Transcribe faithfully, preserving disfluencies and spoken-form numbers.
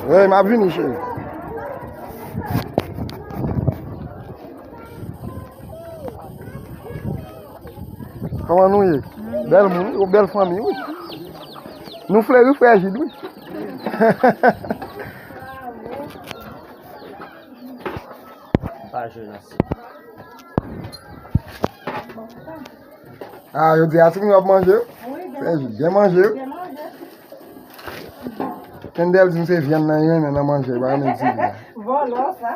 Wi, m ap vini, cheri. Kòman nou ye? Bèl moun, wi, yon bèl fanmi, wi. Nou fleri frèjid, wi. Pa jwe nan si. Ah, yo di a timoun yo ap manje, wi. Frèjid, byen manje, wi. Kendel di m se vyann nan li renmen nan manje, pa renmen di li. Vòlò sa.